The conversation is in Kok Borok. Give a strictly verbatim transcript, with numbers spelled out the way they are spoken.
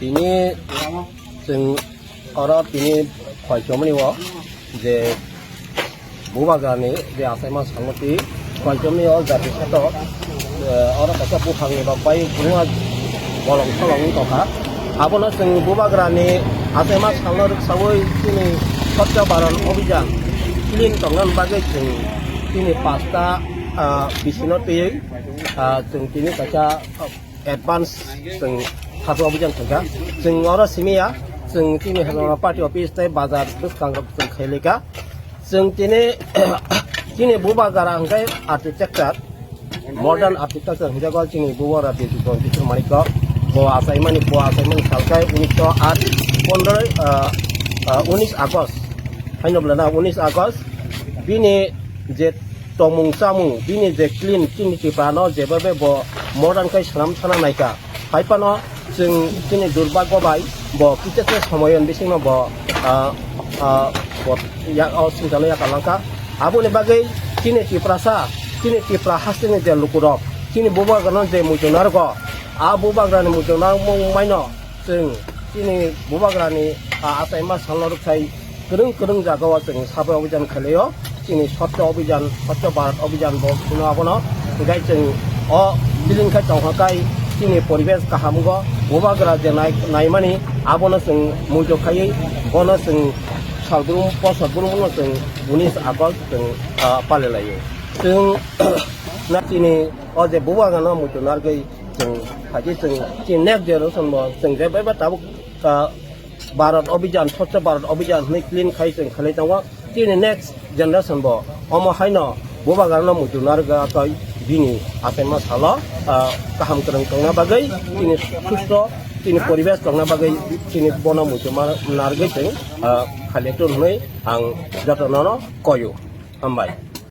Tini chwng oro tini khwlaichomani o je bubagrani je achaima salmati khwlaichomani o jati sato, eh, oro kaisa buphangni rok bai buma bolong solong wng tongkha. Abono chwng bubagrani achaima salno rwksawi chini Swachh Bharat Abhijan clean tongna bagwi chwng tini pasta, ah, bisino twiwi, ah, chwng tini kaisa advance chwng Swachh Abhijan khaikha. Chwng oro simi ya, chwng tini Hezalno party office tei bazar bwskangrok chwng khailika. Chwng tini, tini bubagra hwnkhe architecture, modern architecture hwnjago chini bubagra Bijit Kisan Manikko. Bo achaimani, bo achaimani salkai unisho aat, pondroi, ah, ah, unis August haino bwlana unis August bini je tongmung chamung, bini je clean, chini Tripura no jebabe bo modern khai swnam sana naikha. Hai phano chwng chini durbagyo bai bo kisa se somoyon bisingno bo, ah, ah, bo ya, o singchalo yakalangkha. Aboni bagwi chini Tiprasa, chini Tipra hasteni je lukurok, chini bubagrano je muitu narwgo, a bubagrani muitu narwkmung maino chwng chini bubagrani, ah, achaima salno rwksai kwrwng kwrwng jagao chwng sabai obijan khailaio. Chini Swachh Abhijan, Swachh Bharat Abhijan bo hino abono. Hinkhe chwng o bilin khai tongkha kai chini poribesh kaham wngkha. Bubagra je nai-, naimani abono chwng muitu khaiwi bono chwng salbrum, po salbrumno chwng unis August chwng, ah, palilaio. Chwng na chini o je bubagrano muitu narwgwi chwng phaidi chwng chini next generation bo chwng je beba tabuk, ah, Bharat Abhijan, Swachh Bharat Abhijan hwnwi clean khai chwng khlai tongo. Chini next generation bo omo haino bubagrano muitu narwgwi tei bini achaima salo, ah, kaham kwrwng tongna bagwi chini susto, chini poribesh tongna bagwi chini bono muitu ma-, narwgwi chwng, ah, khailai tongo hwnwi ang jotono koio. Hambai.